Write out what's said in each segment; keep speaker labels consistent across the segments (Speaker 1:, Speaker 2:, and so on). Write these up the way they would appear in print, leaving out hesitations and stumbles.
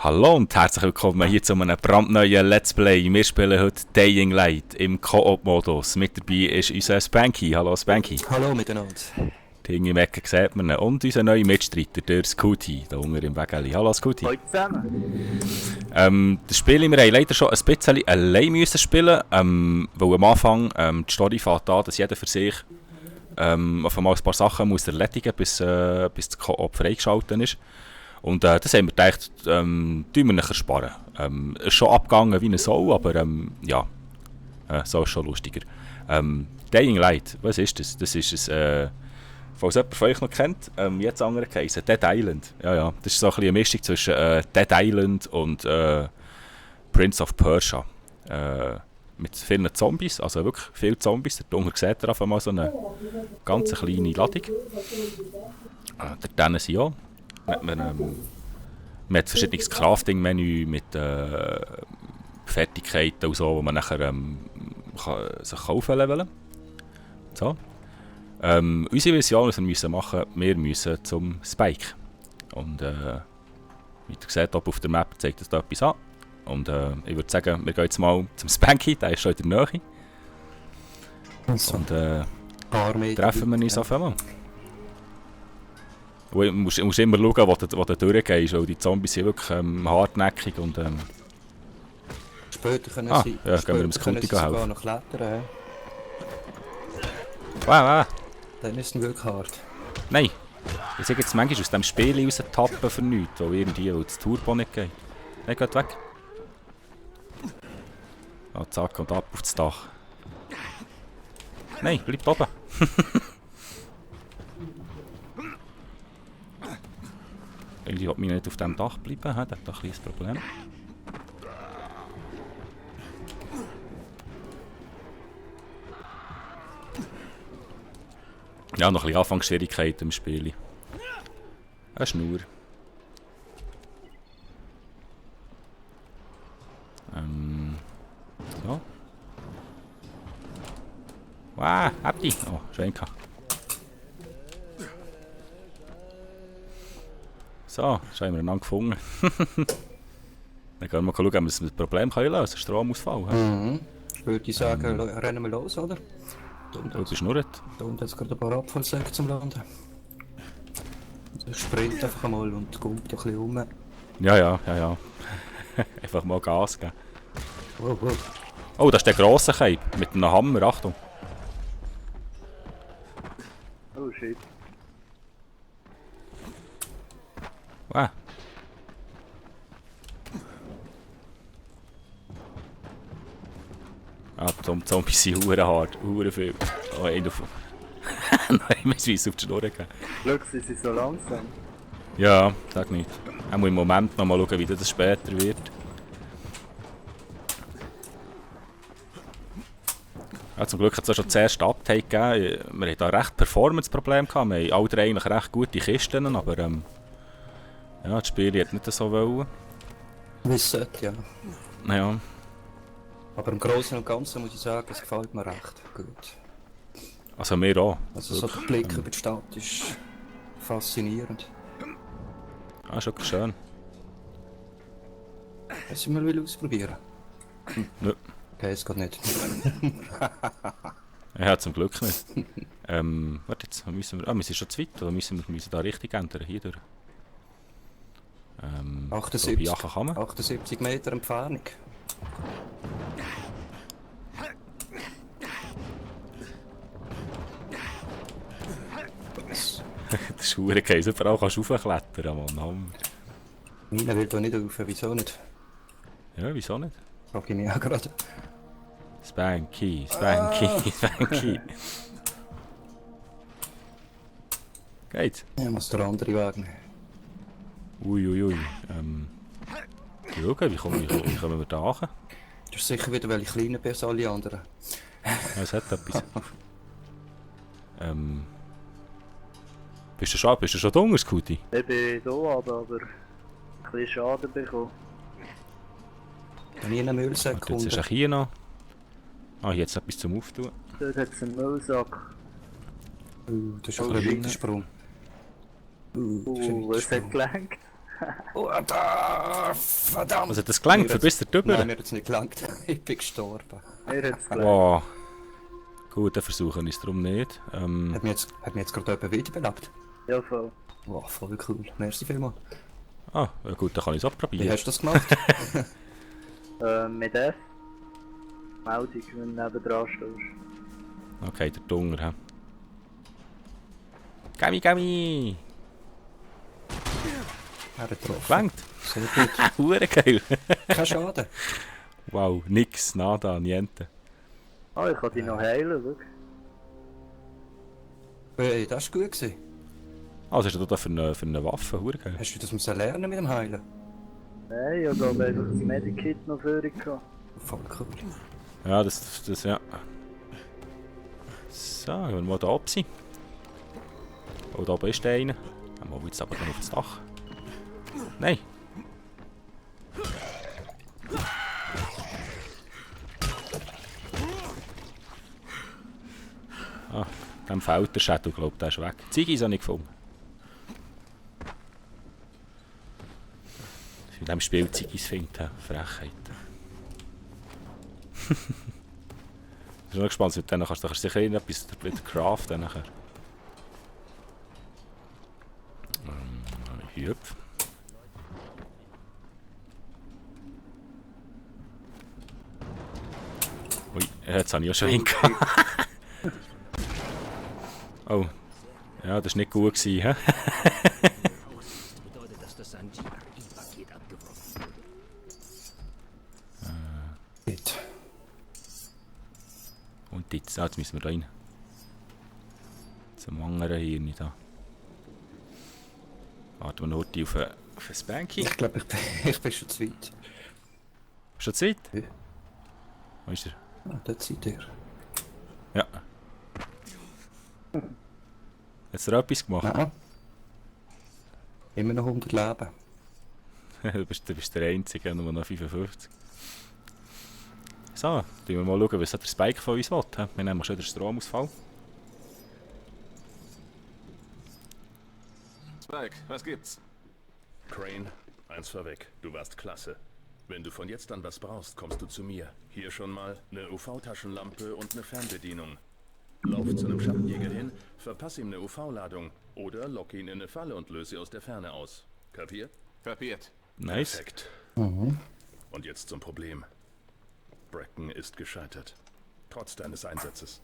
Speaker 1: Hallo und herzlich willkommen hier zu einem brandneuen Let's Play. Wir spielen heute Dying Light im Koop-Modus. Mit dabei ist unser Spanky. Hallo Spanky.
Speaker 2: Hallo miteinander.
Speaker 1: Die Dinge im Ecken sieht man ihn. Und unser neuer Mitstreiter, der Scooty, da unten im Wägeli. Hallo Scooty.
Speaker 3: Hallo zusammen.
Speaker 1: Das Spiel, wir haben leider schon ein bisschen allein müssen spielen, weil am Anfang die Story fängt an, dass jeder für sich auf einmal ein paar Sachen muss erledigen muss, bis das Koop freigeschaltet ist. Und das haben wir gedacht, tun wir nachher sparen. Es ist schon abgegangen wie eine Sau, aber ja, so ist schon lustiger. Dying Light, was ist das? Das ist ein, falls jemand von euch noch kennt, jetzt andere geheißen, Dead Island. Ja, das ist so ein bisschen eine Mischung zwischen Dead Island und Prince of Persia. Mit vielen Zombies, also wirklich viele Zombies. Da unten seht ihr auf einmal so eine ganz kleine Ladung. Dort sind ja. Man hat verschiedenes Crafting-Menü mit Fertigkeiten und so, wo man nachher kann sich kaufen leveln. So. Unsere Mission, was wir machen müssen, wir müssen zum Spike. Und wie ihr seht, oben auf der Map zeigt das da etwas an. Und ich würde sagen, wir gehen jetzt mal zum Spanky, der ist schon in der Nähe. Und treffen wir uns auf einmal. Du musst immer schauen, wo du durchgehst, weil die Zombies sind wirklich hartnäckig und
Speaker 2: Später können sie,
Speaker 1: ja, gehen wir dem Scooty
Speaker 2: sogar
Speaker 1: helfen.
Speaker 2: noch klettern.
Speaker 1: Wow.
Speaker 2: Dann ist es wirklich hart.
Speaker 1: Nein! Ich sage jetzt manchmal aus dem Spiel raustappen für nichts, weil das Turbo nicht geht. Nein, geht weg. Ah, zack, und ab auf das Dach. Nein, bleibt oben. Ich will mich nicht auf dem Dach bleiben, das hat ein kleines Problem. Ja, noch ein bisschen Anfangsschwierigkeiten im Spiel. Eine Schnur. So. Wow, hab die! Oh, schön gehabt. So, jetzt haben wir einander gefunden. Dann können wir mal schauen, ob wir das Problem lösen können. Stromausfall.
Speaker 2: Mhm. Würde ich sagen, rennen wir los, oder?
Speaker 1: Du beschnurrt.
Speaker 2: Da unten jetzt gerade ein paar Abfallsäcke zum Landen. Ich sprint einfach einmal und gumpt ein bisschen rum.
Speaker 1: Ja. Einfach mal Gas geben.
Speaker 2: Wow.
Speaker 1: Oh, das ist der grosse Cape mit einem Hammer. Achtung.
Speaker 3: Oh shit.
Speaker 1: Wow. Ah, die Zombies sind verdammt hart, verdammt viel. Oh, einer auf... Nein, wir müssen auf die Schnur gehen.
Speaker 3: Glück, sie sind so langsam.
Speaker 1: Ja, sag nicht. Ich muss im Moment noch mal schauen, wie das später wird. Ja, zum Glück hat es schon das erste Update gegeben. Wir hatten da recht Performance-Probleme gehabt. Wir haben alle drei eigentlich recht gute Kisten, aber ja, das Spiel hat nicht so wollen.
Speaker 2: Wie es sollte, ja.
Speaker 1: Ja.
Speaker 2: Aber im Großen und Ganzen muss ich sagen, es gefällt mir recht gut.
Speaker 1: Also mir auch.
Speaker 2: Also so der Blick über die Stadt ist faszinierend.
Speaker 1: Ah, schon schön.
Speaker 2: Was wir will ausprobieren?
Speaker 1: Nö.
Speaker 2: Okay, es geht nicht.
Speaker 1: Ja, zum Glück nicht. Warte jetzt, müssen wir sind schon zu weit, oder müssen wir da richtig ändern, hier durch.
Speaker 2: 78,
Speaker 1: so kann man.
Speaker 2: 78 Meter Entfernung.
Speaker 1: Das ist verdammt geil, überall kannst du raufklettern, Mann. Hammer.
Speaker 2: Meine will da nicht rauf, wieso nicht?
Speaker 1: Ja, wieso nicht?
Speaker 2: Frag ich mich auch gerade.
Speaker 1: Spanky. Geht.
Speaker 2: Ich muss der andere Wagen.
Speaker 1: Ui. Schauen, wie kommen wir da hin?
Speaker 2: Du bist sicher wieder, weil ich kleiner bin als alle anderen.
Speaker 1: Ja, es hat etwas. Bist du schon da, Scooty?
Speaker 3: Ich bin hier aber ein bisschen Schaden bekommen.
Speaker 2: Wenn ich in einen Müllsack
Speaker 1: Jetzt ist auch hier noch. Ah, hier hat es etwas zum Auftun.
Speaker 3: Dort hat es einen Müllsack.
Speaker 2: Das ist ein weiter Sprung. Das ist ein weiter
Speaker 3: Es hat
Speaker 2: Sprung.
Speaker 3: gelenkt.
Speaker 2: Oh, da! Verdammt!
Speaker 1: Was hat das gelangt? Verbist du drüber?
Speaker 2: Nein, mir hat es nicht gelangt. Ich bin gestorben.
Speaker 3: Mir hat's gelangt.
Speaker 1: Wow. Gut, dann versuchen wir es darum nicht.
Speaker 2: Hat mich jetzt gerade jemand wiederbelebt?
Speaker 3: Ja, voll.
Speaker 2: Wow, voll cool. Merci vielmals.
Speaker 1: Ja gut, dann kann ich es auch
Speaker 2: Wie
Speaker 1: probieren.
Speaker 2: hast du das gemacht?
Speaker 3: Mit F. Meldung, wenn du nebendran stehst.
Speaker 1: Okay, der Dunger, hä? Gami!
Speaker 2: Er hat getroffen.
Speaker 1: Gelangt!
Speaker 2: Sehr gut.
Speaker 1: Hure geil!
Speaker 2: Kein Schaden.
Speaker 1: Wow, nix, nada, niente.
Speaker 3: Ah, ich kann dich noch heilen, schau.
Speaker 2: Hey, das war gut gewesen.
Speaker 1: Was hast du da für eine Waffe? Hure geil.
Speaker 2: Hast du das müssen lernen mit dem Heilen?
Speaker 3: Nein, ich habe einfach das Medikit noch für dich gehabt.
Speaker 2: Voll cool.
Speaker 1: Ja, das, ja. So, gehen wir mal da oben sein. Oh, da oben ist der eine. Dann wollen wir jetzt aber noch auf das Dach. Nein! Ah, dem fehlt der Shadow, glaube ich, der ist weg. Die Ziege habe ich gefunden. In diesem Spiel Ziggis finden, Frechheit. Ich bin noch gespannt, mit denen kannst du sicher irgendetwas wieder craften nachher. Hüpf. Ui, jetzt habe ich auch schon hingehauen. Oh. Ja, das war nicht gut gewesen, hä?
Speaker 4: Bedeutet, dass das Sanji-Paket abgebrochen wurde.
Speaker 2: Gut.
Speaker 1: Und jetzt müssen wir da rein. Zum anderen hier nicht da. Warten wir noch auf ein Spanky.
Speaker 2: Ich glaube, ich bin schon zu weit.
Speaker 1: Schon zu weit?
Speaker 2: Ja.
Speaker 1: Wo ist er?
Speaker 2: Ah, dort seid ihr.
Speaker 1: Ja. Hast du da etwas gemacht?
Speaker 2: Nein. Immer noch 100 Leben.
Speaker 1: Du bist der Einzige, nur noch 55. So, schauen wir mal schauen, was der Spike von uns will. Wir nehmen schon den Stromausfall.
Speaker 5: Spike, was gibt's?
Speaker 6: Crane, eins vorweg, du warst klasse. Wenn du von jetzt an was brauchst, kommst du zu mir. Hier schon mal eine UV-Taschenlampe und eine Fernbedienung. Lauf zu einem Schattenjäger hin, verpass ihm eine UV-Ladung oder lock ihn in eine Falle und löse sie aus der Ferne aus. Kapiert?
Speaker 5: Kapiert.
Speaker 1: Nice.
Speaker 6: Perfekt.
Speaker 2: Mhm.
Speaker 6: Und jetzt zum Problem. Bracken ist gescheitert. Trotz deines Einsatzes.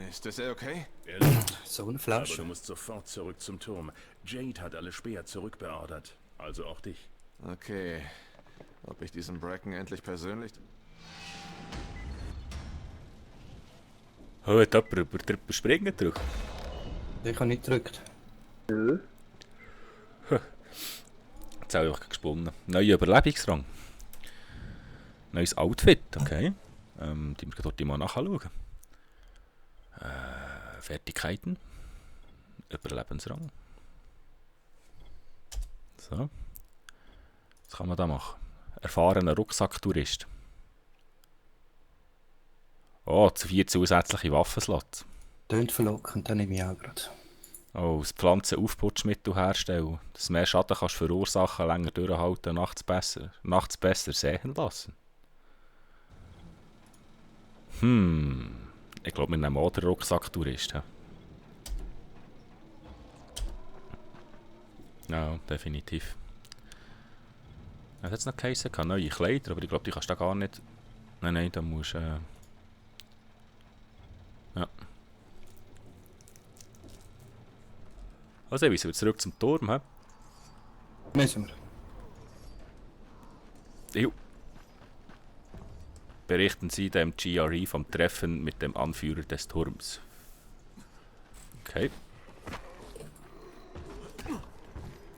Speaker 5: Ist das okay?
Speaker 6: Er lebt,
Speaker 2: So eine
Speaker 6: aber
Speaker 2: Flasche.
Speaker 6: du musst sofort zurück zum Turm. Jade hat alle Speer zurückbeordert. Also auch dich.
Speaker 5: Okay. Ob ich diesen Bracken endlich persönlich...
Speaker 1: Oh, hat jemand über den Springen gedrückt?
Speaker 2: Ich habe nicht gedrückt.
Speaker 3: Nö.
Speaker 1: Jetzt habe ich einfach gesponnen. Neuer Überlebensrang. Neues Outfit, okay. Die wir dort mal nachschauen. Fertigkeiten. Überlebensrang. So. Was kann man da machen? Erfahrener Rucksacktourist. Oh, 4 zusätzliche Waffenslots.
Speaker 2: Tönt verlockend, dann nehme ich auch gerade.
Speaker 1: Oh, das Pflanzenaufputschmittel herstellen. Dass mehr Schaden kannst verursachen, länger durchhalten, nachts besser sehen lassen. Ich glaube, wir nehmen auch den Rucksacktourist. Ja, definitiv. Es hat noch geheißen, neue Kleider, aber ich glaube, die kannst du da gar nicht. Nein, da musst du. Ja. Also, ich will zurück zum Turm. He?
Speaker 2: Müssen wir.
Speaker 1: Jo. Berichten Sie dem GRE vom Treffen mit dem Anführer des Turms. Okay.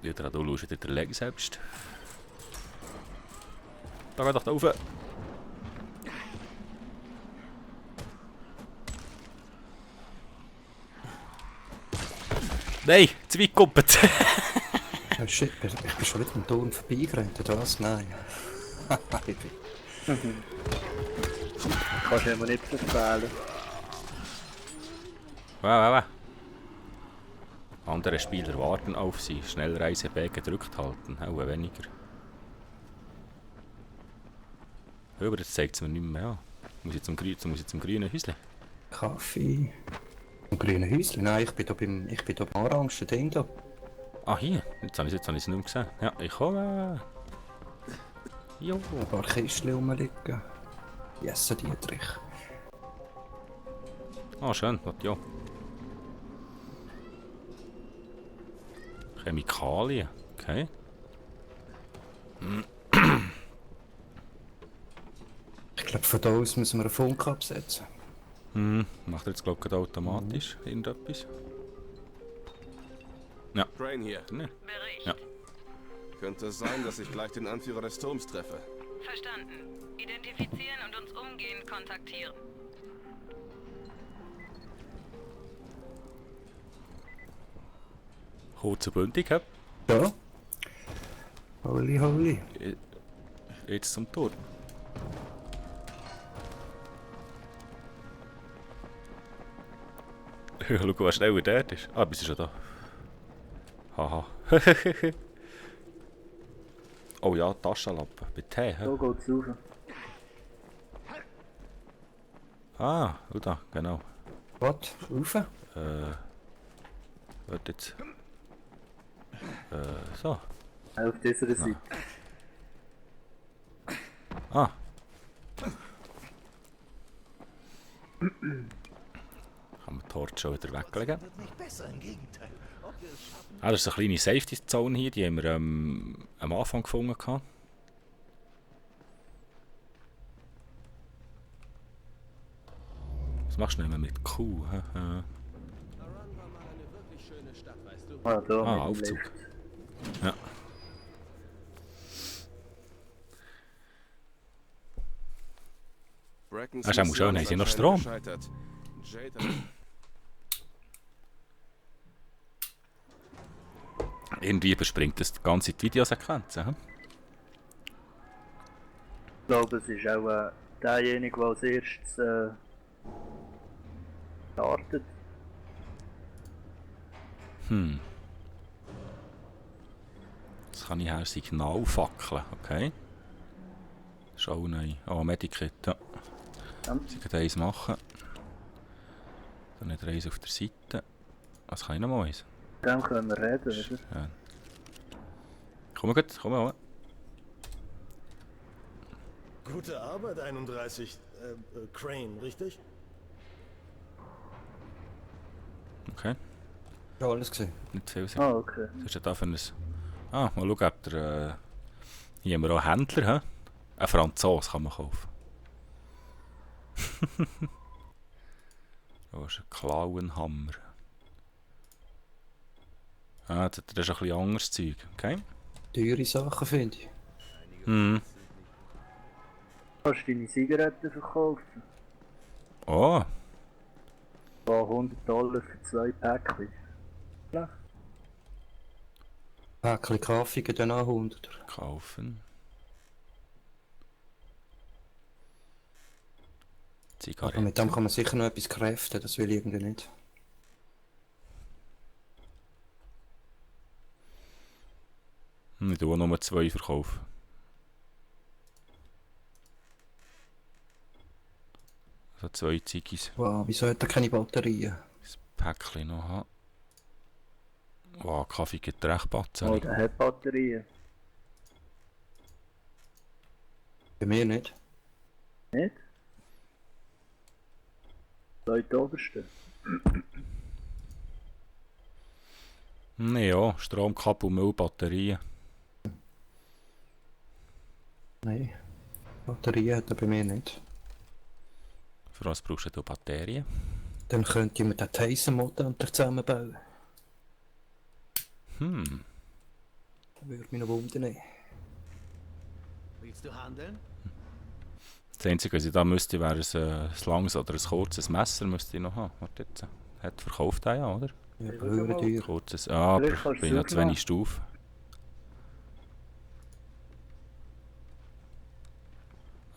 Speaker 1: Wieder du schaust wieder den Leg selbst. Da geht doch da rauf. Nein, zu weit gekuppelt.
Speaker 2: Oh shit, ich bin schon wieder am Turm vorbeigerannt, oder was? Nein. Ich bin-
Speaker 3: Kannst du mir nicht erzählen.
Speaker 1: Wow. Andere Spieler warten auf Sie. Schnellreise B gedrückt halten. Auch weniger. Ja, aber jetzt zeigt es mir nicht mehr an. Muss ich zum grünen Häuschen?
Speaker 2: Kaffee. Im grünen Häuschen? Nein, ich bin da beim orangen Ding da.
Speaker 1: Ah, hier. Jetzt habe ich es nicht mehr gesehen. Ja, ich komme. Jo.
Speaker 2: Ein paar Kistchen rumliegen. Jesse Dietrich.
Speaker 1: Ah, schön. Ja. Chemikalien. Okay.
Speaker 2: Ich glaube, von da aus müssen wir einen Funk absetzen.
Speaker 1: Macht er jetzt, glaube ich, automatisch irgendetwas? Ja.
Speaker 5: Crane hier.
Speaker 1: Ne.
Speaker 7: Bericht.
Speaker 1: Ja.
Speaker 5: Könnte es sein, dass ich gleich den Anführer des Turms treffe?
Speaker 7: Verstanden. Identifizieren und uns umgehend kontaktieren.
Speaker 1: Kurz und bündig, hä?
Speaker 2: Ja. Holy.
Speaker 1: Jetzt zum Tor. Schau, wie schnell er dort ist. Ah, bist du schon da? Haha. Oh ja, Taschenlampe. Bei Tee, hä?
Speaker 3: So geht's rauf.
Speaker 1: Ah, schau da, genau.
Speaker 2: Was? Rauf?
Speaker 1: Warte jetzt. So.
Speaker 3: Auf dieser Seite.
Speaker 1: Ah. Kann man die Torch schon wieder weglegen. Ah, das ist eine kleine Safety-Zone hier, die haben wir am Anfang gefunden. Was machst du denn mit Q?
Speaker 3: Ah, da.
Speaker 1: Ah,
Speaker 3: mit dem
Speaker 1: Aufzug.
Speaker 3: Lift.
Speaker 1: Ja.
Speaker 5: Brackens
Speaker 1: Ah, schau mal schön,
Speaker 5: Mission
Speaker 1: haben sie
Speaker 5: ist
Speaker 1: noch
Speaker 5: anscheinend
Speaker 1: Strom?
Speaker 5: gescheitert. Jade hat
Speaker 1: Irgendwie überspringt das die ganze Videosequenz. He?
Speaker 3: Ich glaube, es ist auch derjenige, der als erstes startet.
Speaker 1: Das kann ich her Signal fackeln, okay. Schau nein. Oh, Medikit, ja.
Speaker 3: Ja.
Speaker 1: Sie können eins machen. Dann nicht eins auf der Seite. Was kann ich noch mal eins?
Speaker 3: Mit dem können wir reden, oder?
Speaker 1: Ja. Komm gut, komm mal.
Speaker 8: Gute Arbeit, 31. Crane, richtig?
Speaker 1: Okay,
Speaker 2: Ja, alles gesehen.
Speaker 1: nicht viel sein.
Speaker 3: Ah, okay.
Speaker 1: Was ist denn da für ein... Ah, mal schauen, ob der... Hier haben wir auch einen Händler, hä? Ein Franzos kann man kaufen. Da ist ein Klauenhammer. Ah, das ist ein bisschen anderes Zeug, okay?
Speaker 2: Teure Sachen finde ich.
Speaker 1: Hm.
Speaker 3: Kannst du deine Zigaretten verkaufen?
Speaker 1: Oh,
Speaker 3: War $100 für 2 Päckchen. Ja.
Speaker 2: Päckchen Kaffee geht dann auch 100.
Speaker 1: kaufen.
Speaker 2: Aber
Speaker 1: Zigaretten.
Speaker 2: mit dem kann man sicher noch etwas kräften, das will ich irgendwie nicht.
Speaker 1: Ich tue nur 2 verkaufen. Also 2 Ziggis.
Speaker 2: Wow, wieso hat er keine Batterien?
Speaker 1: Das Päckchen noch haben. Wow, Kaffee gibt recht
Speaker 3: Oh,
Speaker 1: Batzen.
Speaker 3: der hat Batterien.
Speaker 2: Bei mir nicht.
Speaker 3: Nicht? Leute oberste.
Speaker 1: Ja, Stromkabel, Müll, Batterien.
Speaker 2: Nein. Batterien hat er bei mir nicht.
Speaker 1: Für was brauchst du Batterien?
Speaker 2: Dann könnte ich mir den Tyson-Motor zusammenbauen. Würde mich noch wundern.
Speaker 4: Willst du handeln?
Speaker 1: Das Einzige, was ich da müsste, wäre ein langes oder ein kurzes Messer müsste ich noch haben. Warte jetzt. Hat verkauft er ja, oder?
Speaker 2: Ja, höher teuer.
Speaker 1: Kurzes. Ah, aber
Speaker 3: Vielleicht kannst
Speaker 1: ich
Speaker 3: du
Speaker 1: bin ja
Speaker 3: es
Speaker 1: zu wenig Stufen.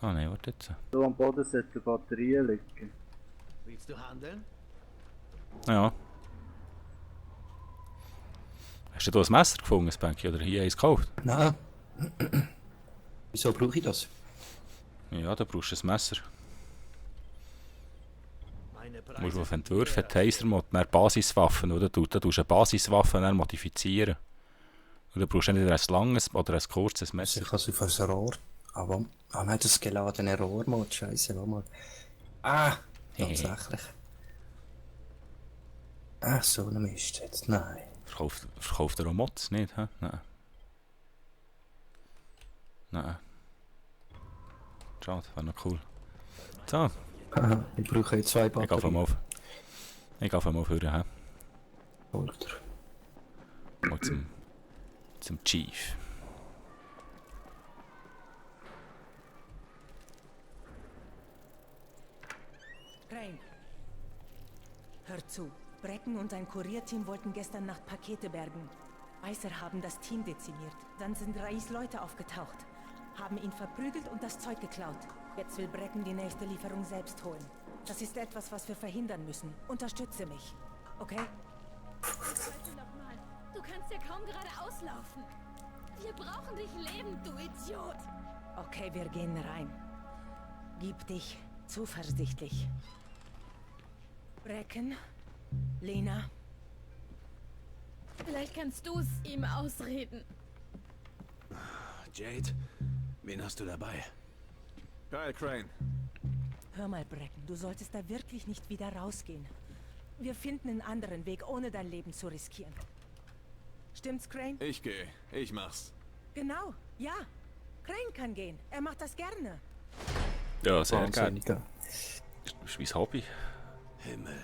Speaker 1: Ah nein, warte jetzt.
Speaker 3: So am Boden sollte Batterien liegen.
Speaker 4: Willst du handeln?
Speaker 1: Ja. Hast du ein Messer gefunden, Spanky, oder hier eins gekauft?
Speaker 2: Nein. Wieso brauche ich das?
Speaker 1: Ja, da brauchst du ein Messer.
Speaker 8: Meine
Speaker 1: Du musst
Speaker 8: Preise
Speaker 1: auf
Speaker 8: sind
Speaker 1: Entwürfe
Speaker 8: mehr
Speaker 1: Taser-Mod, dann Basiswaffen, oder? Du tust eine Basiswaffe dann modifizieren. Und dann brauchst du entweder ein langes oder ein kurzes
Speaker 2: Also
Speaker 1: Messer.
Speaker 2: ich kann es auf ein Rohr. Aber. Ah nein, das geladene Rohrmod. Scheiße, warte mal. Ah! Tatsächlich. Ah, so ein Mist jetzt. Nein.
Speaker 1: Verkauft er auch Mods nicht, hä? Nein. Nein. Schade, wäre noch cool. So,
Speaker 2: Aha, ich brauche jetzt 2
Speaker 1: ich gehe
Speaker 2: Batterien.
Speaker 1: auf einmal führen, hä?
Speaker 2: Folgt er.
Speaker 1: Mal zum Chief.
Speaker 9: Crane. Hör zu. Brecken und sein Kurierteam wollten gestern Nacht Pakete bergen. Weißer haben das Team dezimiert. Dann sind Rais Leute aufgetaucht. Haben ihn verprügelt und das Zeug geklaut. Jetzt will Brecken die nächste Lieferung selbst holen. Das ist etwas, was wir verhindern müssen. Unterstütze mich. Okay?
Speaker 10: Nochmal. Du kannst ja kaum geradeaus laufen. Wir brauchen dich lebend, du Idiot.
Speaker 9: Okay, wir gehen rein. Gib dich zuversichtlich. Brecken? Lena?
Speaker 10: Vielleicht kannst du es ihm ausreden.
Speaker 4: Jade, wen hast du dabei?
Speaker 5: Geil, Crane.
Speaker 9: Hör mal, Brecken, du solltest da wirklich nicht wieder rausgehen. Wir finden einen anderen Weg, ohne dein Leben zu riskieren. Stimmt's, Crane?
Speaker 5: Ich gehe. Ich mach's.
Speaker 9: Genau, ja. Crane kann gehen. Er macht das gerne.
Speaker 1: Ja, sehr geil.
Speaker 2: Wahnsinniger.
Speaker 1: Das ist mein Hobby.
Speaker 4: Himmel,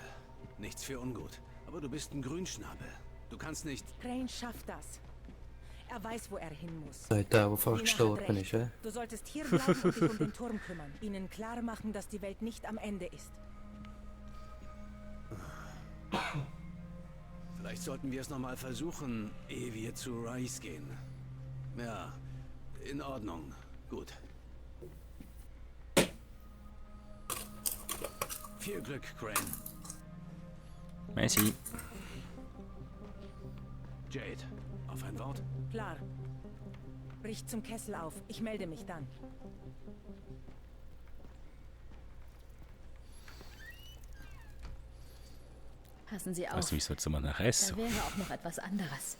Speaker 4: nichts für ungut. Aber du bist ein Grünschnabel. Du kannst nicht...
Speaker 9: Crane schafft das. Er weiß, wo er hin muss.
Speaker 2: Seit er fast
Speaker 9: Lena hat
Speaker 2: gestorben
Speaker 9: recht.
Speaker 2: ist, hä?
Speaker 9: Du solltest hier bleiben und dich um den Turm kümmern. Ihnen klar machen, dass die Welt nicht am Ende ist.
Speaker 4: Vielleicht sollten wir es nochmal versuchen, ehe wir zu Rais gehen. Ja, in Ordnung. Gut. Viel Glück, Crane.
Speaker 1: Messi.
Speaker 4: Jade, auf ein Wort?
Speaker 9: Klar. Brich zum Kessel auf. Ich melde mich dann.
Speaker 10: Passen Sie auf.
Speaker 1: Also, wie soll es mal nach Essen?
Speaker 10: Da wäre auch noch etwas anderes.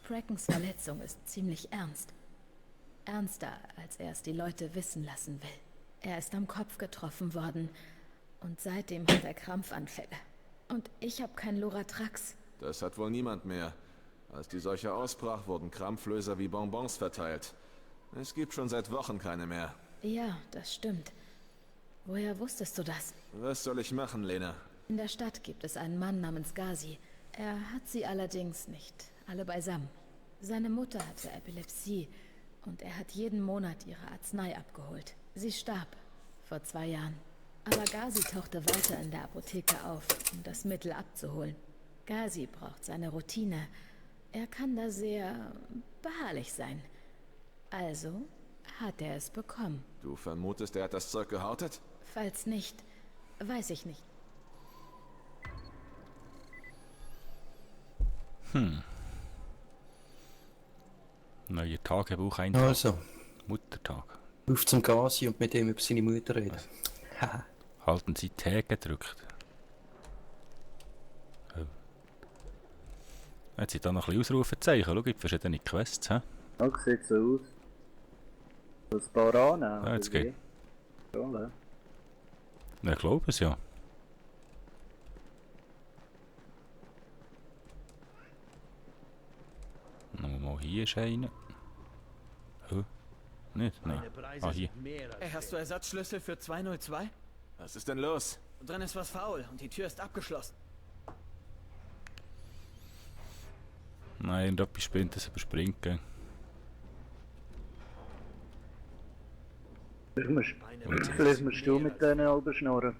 Speaker 10: Brackens Verletzung ist ziemlich ernst. Ernster, als er es die Leute wissen lassen will. Er ist am Kopf getroffen worden und seitdem hat er Krampfanfälle. Und ich habe kein Loratrax.
Speaker 5: Das hat wohl niemand mehr. Als die Seuche ausbrach, wurden Krampflöser wie Bonbons verteilt. Es gibt schon seit Wochen keine mehr.
Speaker 10: Ja, das stimmt. Woher wusstest du das?
Speaker 5: Was soll ich machen, Lena?
Speaker 10: In der Stadt gibt es einen Mann namens Gazi. Er hat sie allerdings nicht alle beisammen. Seine Mutter hatte Epilepsie und er hat jeden Monat ihre Arznei abgeholt. Sie starb vor 2 Jahren. Aber Gazi tauchte weiter in der Apotheke auf, um das Mittel abzuholen. Gazi braucht seine Routine. Er kann da sehr beharrlich sein. Also hat er es bekommen.
Speaker 5: Du vermutest, er hat das Zeug gehortet?
Speaker 10: Falls nicht, weiß ich nicht.
Speaker 1: Neuer Tagebucheintrag.
Speaker 2: Also,
Speaker 1: Muttertag.
Speaker 2: auf zum Gasi und mit ihm über seine Mutter reden. Haha.
Speaker 1: Halten Sie T gedrückt. Oh. Jetzt sind da noch ein bisschen Ausrufezeichen. Schau, gibt verschiedene Quests. He?
Speaker 3: Ja, sieht so aus. So ein paar annehmen.
Speaker 1: Ja, jetzt geht.
Speaker 3: Schon, ne?
Speaker 1: Ja, ich glaube es ja. Nochmal hier ist einer. Oh. Nicht? Nein. Ah, hier.
Speaker 11: Hey, hast du Ersatzschlüssel für 202?
Speaker 5: Was ist denn los?
Speaker 11: Drin ist was faul und die Tür ist abgeschlossen.
Speaker 1: Nein, irgendetwas spinnt, das überspringt. Gell?
Speaker 3: Vielleicht musst du mit denen halben schnurren.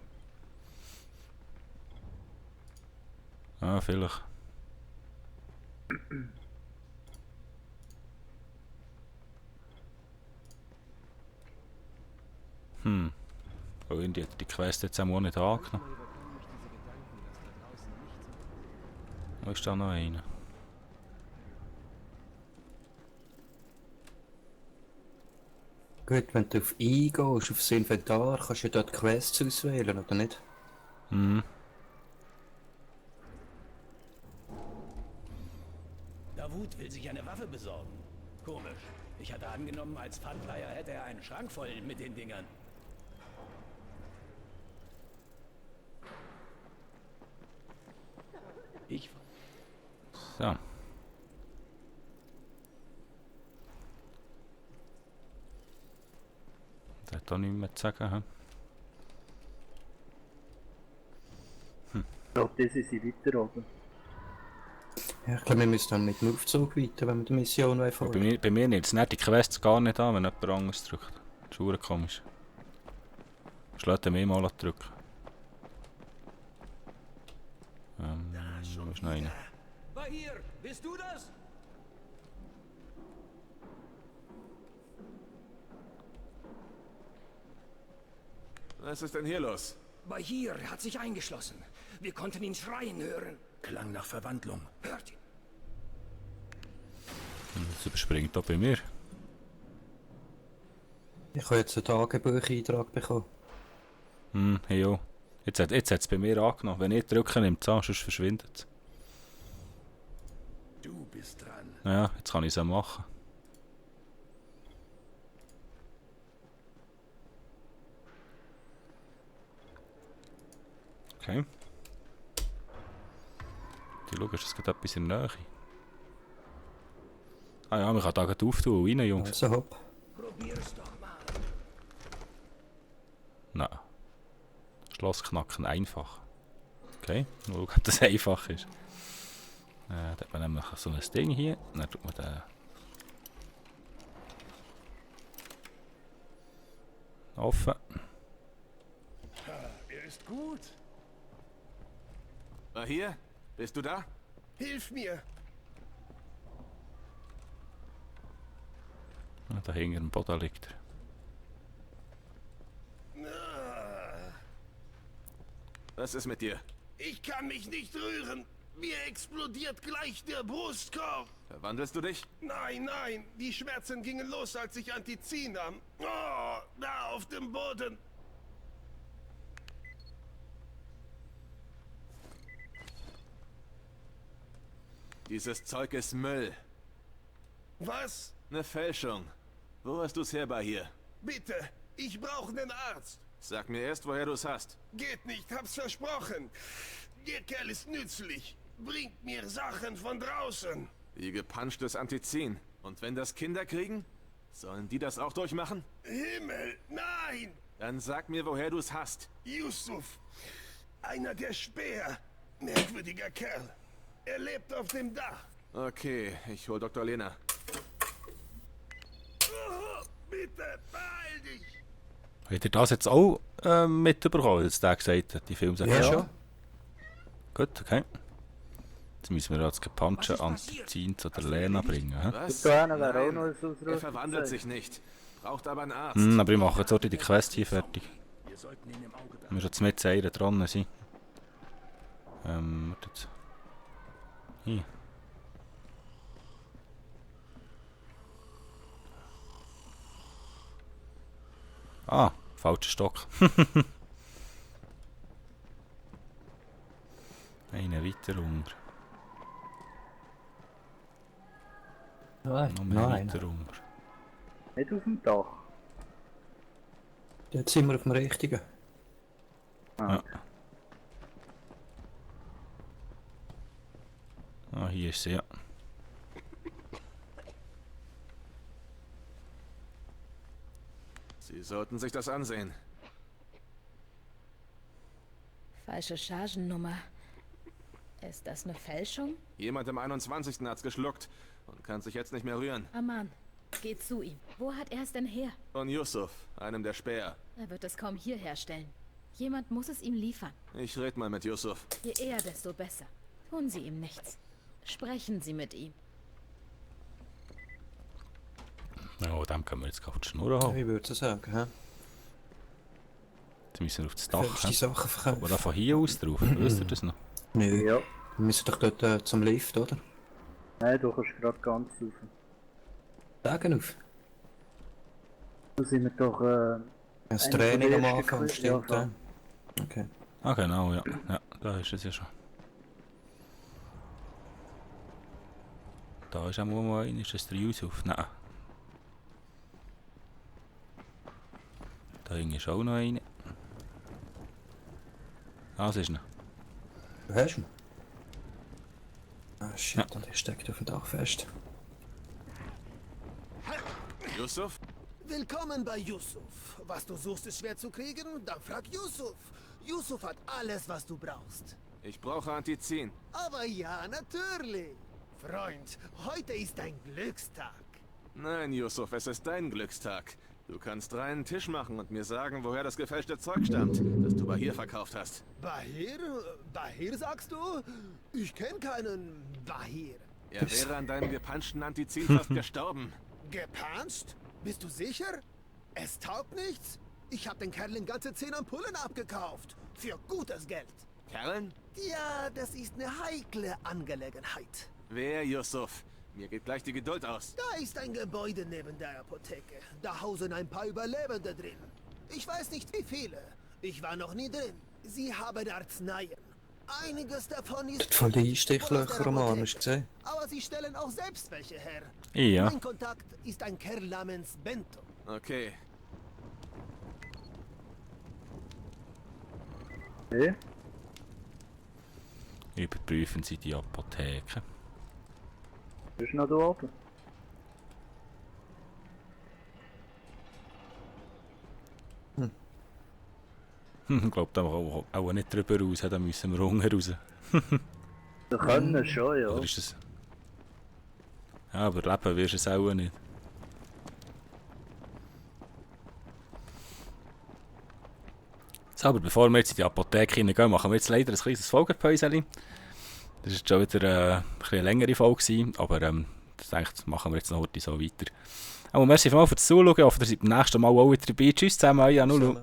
Speaker 1: Ah, vielleicht. Oh, irgendwie hat die Quest jetzt auch nicht angenommen. Wo ist da noch einer?
Speaker 2: Gut, wenn du auf I gehst, auf das Inventar, kannst du ja dort Quests auswählen, oder nicht?
Speaker 1: Mhm.
Speaker 4: Davut will sich eine Waffe besorgen. Komisch. Ich hatte angenommen, als Pfandleiher hätte er einen Schrank voll mit den Dingern. Ich...
Speaker 1: So. Der hat auch nichts mehr zu sagen. Hm?
Speaker 3: Ich glaube, das ist sie weiter oben.
Speaker 2: Ja, ich glaube, wir müssen dann mit dem Aufzug weiter, wenn wir die Mission
Speaker 1: Bei
Speaker 2: folgen.
Speaker 1: bei mir nimmt es nicht die Quests gar nicht an, wenn jemand anderes drückt. Das ist verdammt komisch. Schlägt mich mal drücken. Wo ist noch einer?
Speaker 4: Bahir, bist du das?
Speaker 5: Was ist denn hier los?
Speaker 11: Bahir hat sich eingeschlossen. Wir konnten ihn schreien hören.
Speaker 6: Klang nach Verwandlung.
Speaker 11: Hört ihn.
Speaker 1: Das überspringt auch bei mir.
Speaker 2: Ich habe jetzt einen Tagebucheintrag bekommen.
Speaker 1: Hey, auch. Jetzt hat es bei mir angenommen. Wenn ich drücke, nimmt es an, sonst verschwindet es.
Speaker 6: Du bist dran.
Speaker 1: Ja, jetzt kann ich es auch machen. Okay. Die schauen, ist das gerade etwas in der Nähe? Ah ja, man kann da gerade auftun und rein, Jungs.
Speaker 2: Also hopp.
Speaker 11: Probier's doch mal.
Speaker 1: Nein. Schloss knacken einfach. Okay, nur schauen, ob das einfach ist. Da hat man nämlich so ein Ding hier. Dann tut man den offen.
Speaker 6: Er ist gut.
Speaker 5: Hier? Bist du da?
Speaker 8: Hilf mir!
Speaker 1: Da hinter dem Boden liegt er.
Speaker 5: Was ist mit dir?
Speaker 8: Ich kann mich nicht rühren. Mir explodiert gleich der Brustkorb.
Speaker 5: Verwandelst du dich?
Speaker 8: Nein, nein. Die Schmerzen gingen los, als ich Antizin nahm. Oh, da auf dem Boden.
Speaker 5: Dieses Zeug ist Müll.
Speaker 8: Was?
Speaker 5: Eine Fälschung. Wo hast du's her, Bahir?
Speaker 8: Bitte, ich brauche einen Arzt.
Speaker 5: Sag mir erst, woher du's hast.
Speaker 8: Geht nicht, hab's versprochen. Der Kerl ist nützlich. Bringt mir Sachen von draußen.
Speaker 5: Wie gepanschtes Antizin. Und wenn das Kinder kriegen? Sollen die das auch durchmachen?
Speaker 8: Himmel, nein!
Speaker 5: Dann sag mir, woher du's hast.
Speaker 8: Yusuf. Einer der Späher. Merkwürdiger Kerl. Er lebt auf dem Dach.
Speaker 5: Okay, ich hol Dr. Lena.
Speaker 8: Oh, bitte, beeil dich!
Speaker 1: Habt ihr das jetzt auch mitbekommen, als der gesagt hat, die Filmsache?
Speaker 2: Ja, schon.
Speaker 1: Gut, okay. Jetzt müssen wir das gepanschte Antizin zu der Lena bringen. He?
Speaker 5: Was?
Speaker 3: Da wäre auch noch ein
Speaker 5: Er
Speaker 3: Ausrüstung.
Speaker 5: verwandelt sich nicht. Braucht aber einen Arzt.
Speaker 1: Aber ich mache jetzt auch die Quest hier fertig.
Speaker 6: Wir sollten ihn im Auge
Speaker 1: Wir
Speaker 6: behalten.
Speaker 1: müssen jetzt mit Seiren dran sein. Warte jetzt. Hier. Ah, falscher Stock. Einen weiter unter.
Speaker 2: Nein,
Speaker 1: Noch mehr
Speaker 2: nein.
Speaker 1: weiter unter.
Speaker 3: Nicht auf dem Dach.
Speaker 2: Jetzt sind wir auf dem Richtigen.
Speaker 1: Ja. Ah, hier ist sie, ja.
Speaker 5: Sie sollten sich das ansehen.
Speaker 10: Falsche Chargennummer. Ist das eine Fälschung?
Speaker 5: Jemand im 21. hat's geschluckt und kann sich jetzt nicht mehr rühren.
Speaker 10: Aman, geh zu ihm. Wo hat er es denn her?
Speaker 5: Von Yusuf, einem der Späher.
Speaker 10: Er wird es kaum hier herstellen. Jemand muss es ihm liefern.
Speaker 5: Ich red mal mit Yusuf.
Speaker 10: Je eher, desto besser. Tun Sie ihm nichts. Sprechen Sie mit ihm.
Speaker 1: Ja, dem können wir jetzt gerade die Schnur haben.
Speaker 2: Ich würde so sagen, hä?
Speaker 1: Jetzt müssen wir auf das Dach.
Speaker 2: Fälschste Sachen
Speaker 1: Aber
Speaker 2: verkaufen.
Speaker 1: da von hier aus drauf. Wisst ihr das noch?
Speaker 2: Nö.
Speaker 3: Ja.
Speaker 2: Wir müssen doch dort zum Lift, oder?
Speaker 3: Nein, du kannst gerade ganz rauf.
Speaker 2: Sagen auf.
Speaker 3: Da sind wir doch
Speaker 2: Das
Speaker 3: einer
Speaker 2: Training
Speaker 3: der
Speaker 2: am
Speaker 3: ersten
Speaker 2: Anfang,
Speaker 3: gewesen,
Speaker 2: stimmt,
Speaker 3: ja.
Speaker 2: ja. Okay.
Speaker 1: Ah, genau, ja. Ja, da ist es ja schon. Da ist auch mal einer. Ist das der Yusuf? Nein. Da hinten ist auch noch einer. Ah, das ist noch.
Speaker 2: Du hast ihn? Ah, shit, und ich steckt auf dem Dach fest.
Speaker 5: Yusuf?
Speaker 8: Willkommen bei Yusuf. Was du suchst, ist schwer zu kriegen? Dann frag Yusuf. Yusuf hat alles, was du brauchst.
Speaker 5: Ich brauche Antizin.
Speaker 8: Aber ja, natürlich. Freund, heute ist ein Glückstag.
Speaker 5: Nein, Yusuf, es ist dein Glückstag. Du kannst reinen Tisch machen und mir sagen, woher das gefälschte Zeug stammt, das du Bahir verkauft hast.
Speaker 8: Bahir? Bahir sagst du? Ich kenne keinen Bahir.
Speaker 5: Er wäre an deinem gepanschten Antizin fast gestorben.
Speaker 8: Gepanscht? Bist du sicher? Es taugt nichts? Ich habe den Kerlen ganze 10 Ampullen abgekauft. Für gutes Geld.
Speaker 5: Kerlen?
Speaker 8: Ja, das ist eine heikle Angelegenheit.
Speaker 5: Wer, Yusuf? Mir geht gleich die Geduld aus.
Speaker 8: Da ist ein Gebäude neben der Apotheke. Da hausen ein paar Überlebende drin. Ich weiß nicht wie viele. Ich war noch nie drin. Sie haben Arzneien. Einiges davon ist...
Speaker 2: Voll die Einstichlöcher, Mann, hast du gesehen?
Speaker 8: Aber sie stellen auch selbst welche her.
Speaker 1: Ja.
Speaker 8: Mein Kontakt ist ein Kerl namens Bento.
Speaker 5: Okay.
Speaker 3: Okay.
Speaker 1: Überprüfen Sie die Apotheke.
Speaker 3: Bist du noch da oben?
Speaker 1: Ich glaube, da auch nicht drüber raus, da müssen wir unten raus.
Speaker 3: Wir können schon, ja.
Speaker 1: Oder ist es... Ja, aber leben wirst du es auch nicht. So, aber bevor wir jetzt in die Apotheke hineingehen, machen wir jetzt leider ein kleines Folgenpäuschen. Das war jetzt schon wieder ein bisschen eine längere Folge gewesen, aber ich denke, das machen wir jetzt noch heute so weiter. Aber merci vielmals fürs Zuschauen, ich hoffe, ihr seid beim nächsten Mal auch wieder dabei. Tschüss zusammen, ja, Nulu.